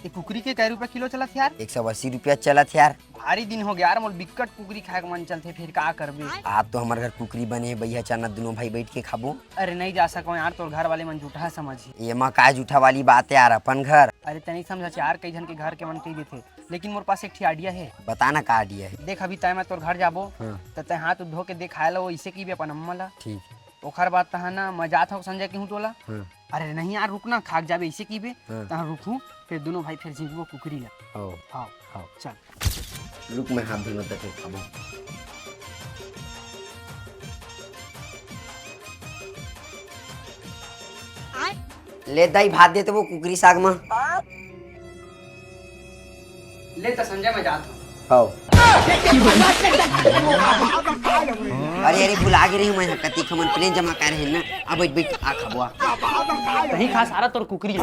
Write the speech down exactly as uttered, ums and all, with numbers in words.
कुकरी के कै रुपया किलो चलत हे यार? एक सौ अस्सी रुपया चलत हे यार। भारी दिन हो गया यार, मोर बिक्कट कुकरी खाए के मन चलथे, फिर का करबे? आप तो हमर घर कुकरी बने हे, बइहा चना दुनों भाई बैठ के खाबो। अरे नहीं जा सको यार, तोर घर वाले मन जूठा समझही। एमा का जूठा वाली बात हे यार, अपन घर। अरे तनी समझा यार, कई झन के घर के मन कही देथे, लेकिन मोर पास एक ठी idea हे। बता ना का idea हे। देख अभी तय मैं तोर घर जाबो, हाँ। त तय हाथ धो के देखाए ला, वो इसे की भी अपन अम्मा ला। ठीक। ओखर बाद तहाँ ना मैं जात हूँ संजय के हूँ टोला। हाँ। अरे नहीं यार, रुक ना, खाक जाबे इसे की बे। हाँ। तहाँ रुकहूँ, फिर दुनों भाई फिर झिंकबो कुकरी ला। हो। हाँ। हो। चल। रुक, मैं हाथ धोना तक खाबो। ले दाई, भात दे तो वो कुकरी साग में। ले त संजय, मैं जात हूँ। हव। अरे, अरे, भुला गे रही मैं, कति खमन प्लेन जमा करे हे ना। अब बैठ, बैठ, आ खाबो, आ। कहीं खा सारा तोर कुकरी।